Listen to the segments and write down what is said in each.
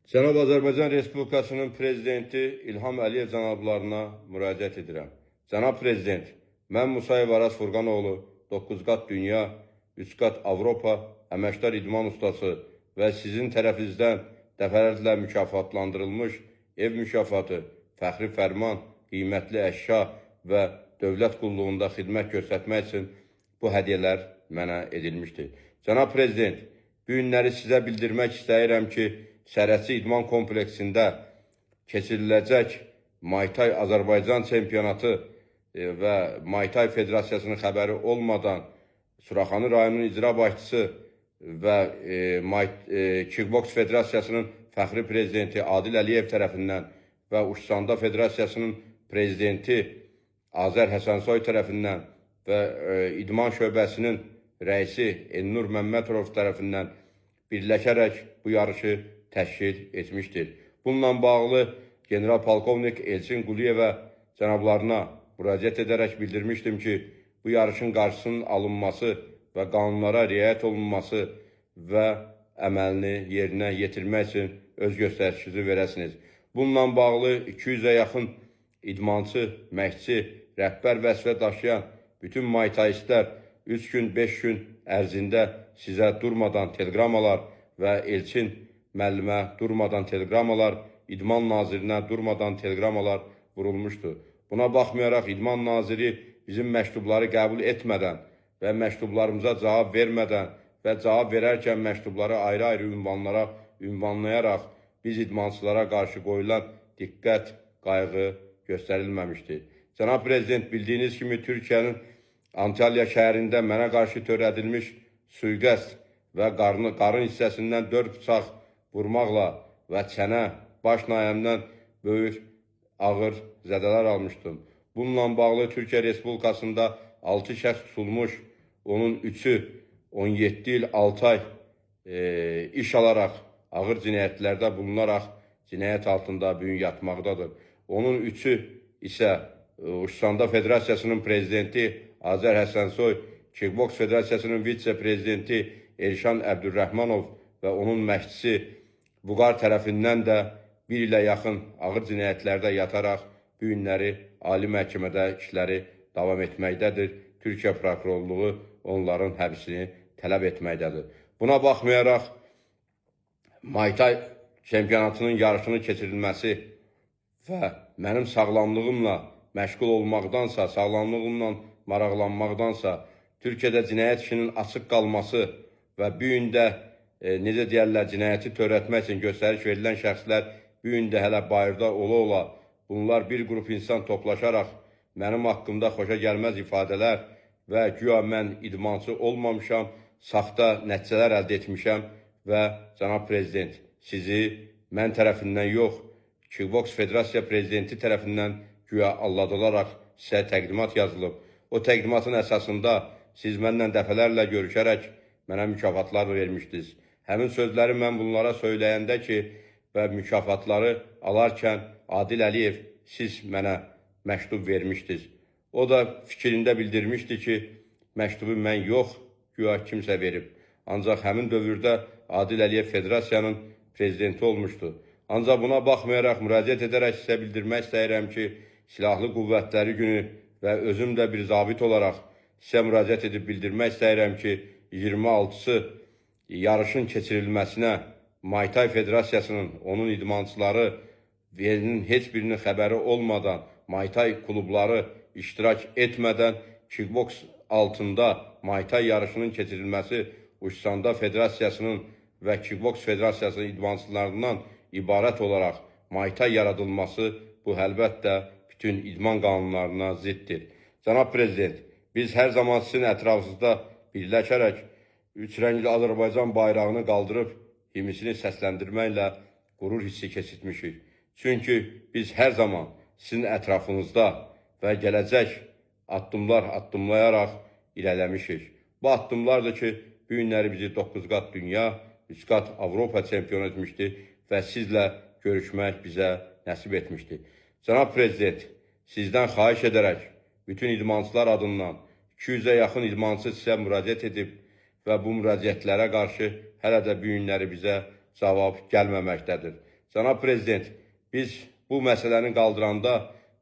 Cənab Azərbaycan Respublikasının Prezidenti İlham Əliyev cənablarına müraciət edirəm. Cənab Prezident, mən Musayev Araz Furqanoğlu, 9 qat dünya, 3 qat Avropa əməkdar idman ustası və sizin tərəfinizdən dəfələrlə mükafatlandırılmış ev mükafatı, fəxri fərman, qiymətli əşya və dövlət qulluğunda xidmət göstərmək üçün bu hədiyyələr mənə edilmişdir. Cənab Prezident, bu günləri sizə bildirmək istəyirəm ki, Sərhədçi İdman Kompleksində keçiriləcək Muay Thai Azərbaycan çempionatı və Muay Thai Federasiyasının xəbəri olmadan Suraxanı rayonunun icra başçısı və Kickboks Federasiyasının fəxri prezidenti Adil Əliyev tərəfindən və Uşsanda Federasiyasının prezidenti Azər Həsənsoy tərəfindən və İdman şöbəsinin rəisi Elnur Məmmədov tərəfindən birləşərək bu yarışı təşkil etmişdir. Bununla bağlı general-polkovnik Elçin Quliyevə cənablarına müraciət edərək bildirmişdim ki, bu yarışın qarşısının alınması və qanunlara riayət olunması və əməlini yerinə yetirmək üçün öz göstərişinizi verəsiniz. Bununla bağlı 200-ə yaxın idmançı, məşqçi, rəhbər vəzifə daşıyan bütün maytaistlər 3 gün, 5 gün ərzində sizə durmadan teleqramalar və Elçin müəllimə durmadan teleqramalar, İdman nazirinə durmadan teleqramalar vurulmuşdu. Buna baxmayaraq İdman naziri bizim məktubları qəbul etmədən və məktublarımıza cavab vermədən və cavab verərkən məktubları ayrı-ayrı ünvanlara ünvanlayaraq biz idmançılara qarşı qoyulan diqqət, qayğı göstərilməmişdi. Cənab Prezident, bildiyiniz kimi Türkiyənin Antalya şəhərində mənə qarşı törədilmiş sui-qəsd və qarın hissəsindən 4 bıçaq vurmaqla və çənə, baş nayəmdən böyük ağır zədələr almışdım. Bununla bağlı Türkiyə Respublikasında 6 şəxs tutulmuş, onun 3-ü 17 il 6 ay iş alaraq, ağır cinayətlərdə bulunaraq cinayət altında bu gün yatmaqdadır. Onun 3-ü isə Uşsanda Federasiyasının prezidenti Azər Həsənsoy, Kickboks Federasiyasının vitse-prezidenti Elşan Əbdürrəhmanov və onun məşqçisi Vüqar tərəfindən də bir ilə yaxın ağır cinayətlərdə yataraq bu günləri Ali Məhkəmədə işləri davam etməkdədir. Türkiyə prokurorluğu onların həbsini tələb etməkdədir. Buna baxmayaraq Muay Thai çempionatının yarışının keçirilməsi və mənim sağlamlığımla məşğul olmaqdansa, sağlamlığımla maraqlanmaqdansa, Türkiyədə cinayət işinin açıq qalması və bu gün də necə deyərlər, cinayəti törətmək üçün göstəriş verilən şəxslər bu gün də hələ bayırda ola-ola bunlar bir qrup insan toplaşaraq mənim haqqımda xoşa gəlməz ifadələr və güya mən idmançı olmamışam, saxta nəticələr əldə etmişəm və cənab prezident, sizi mən tərəfindən yox, Kickboks Federasiya prezidenti tərəfindən güya aldadılaraq sizə təqdimat yazılıb. O təqdimatın əsasında siz mənlə dəfələrlə görüşərək mənə mükafatlar vermişdiniz. Həmin sözləri mən bunlara söyləyəndə ki və mükafatları alarkən Adil Əliyev siz mənə məktub vermişdiniz. O da fikrində bildirmişdi ki, məktubu mən yox, güya kimsə verib. Ancaq həmin dövrdə Adil Əliyev Federasiyanın prezidenti olmuşdu. Ancaq buna baxmayaraq müraciət edərək sizə bildirmək istəyirəm ki, Silahlı Qüvvətləri günü və özüm də bir zabit olaraq sizə müraciət edib bildirmək istəyirəm ki, 26-sı yarışın keçirilməsinə Muay Thai Federasiyasının, onun idmançıları verinin heç birinin xəbəri olmadan Muay Thai klubları iştirak etmədən kickboks altında Muay Thai yarışının keçirilməsi Uşsanda Federasiyasının və Kickboks Federasiyasının idmançılarından ibarət olaraq Muay Thai yaradılması bu əlbəttə bütün idman qanunlarına ziddir. Cənab Prezident, biz hər zaman sizin ətrafınızda birləşərək üç rəngli Azərbaycan bayrağını qaldırıb himnisini səsləndirməklə qürur hissi keçirtmişik. Çünki biz hər zaman sizin ətrafınızda və gələcək addımlar addımlayaraq irəliləmişik. Bu addımlardır ki, bu günləri bizi 9 qat dünya, 3 qat Avropa çempionu etmişdi və sizlə görüşmək bizə nəsib etmişdi. Cənab Prezident, sizdən xahiş edərək bütün idmançılar adından 200-ə yaxın idmançı sizə müraciət edib və bu müraciətlərə qarşı hələ də bu günləri bizə cavab gəlməməkdədir. Cənab Prezident, biz bu məsələni qaldıranda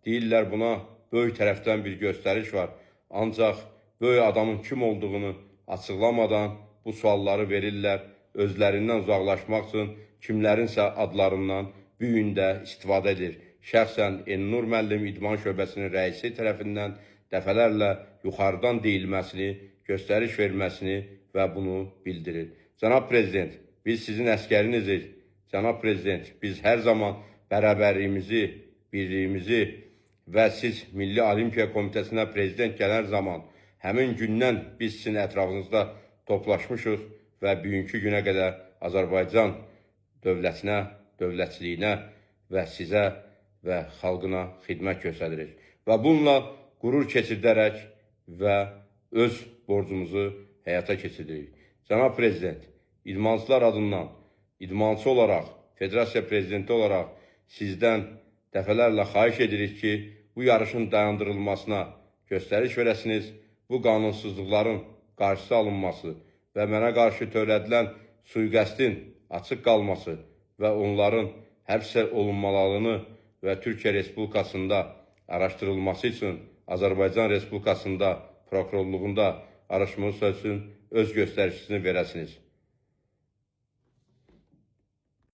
deyirlər buna böyük tərəfdən bir göstəriş var. Ancaq böyük adamın kim olduğunu açıqlamadan bu sualları verirlər. Özlərindən uzaqlaşmaq üçün kimlərinsə adlarından bu gün də istifadə edir. Şəxsən Elnur müəllim İdman şöbəsinin rəisi tərəfindən dəfələrlə yuxarıdan deyilməsini, göstəriş verməsini və bunu bildirir. Cənab Prezident, biz sizin əskərinizik. Cənab Prezident, biz hər zaman bərabərliyimizi, birliyimizi və siz Milli Olimpiya Komitəsinə prezident gələn zaman həmin gündən biz sizin ətrafınızda toplaşmışıq və bugünkü günə qədər Azərbaycan dövlətinə, dövlətçiliyinə və sizə və xalqına xidmət göstəririk. Və bununla qürur keçirdərək və öz borcumuzu həyata keçiririk. Cənab Prezident, idmançılar adından, idmançı olaraq, federasiya prezidenti olaraq sizdən dəfələrlə xahiş edirik ki, bu yarışın dayandırılmasına göstəriş verəsiniz, bu qanunsuzluqların qarşısı alınması və mənə qarşı törədilən sui-qəsdin açıq qalması və onların həbs olunmalarını və Türkiyə Respublikasında araşdırılması üçün Azərbaycan Respublikasında prokurorluğunda araşdırması üçün öz göstərişini verəsiniz.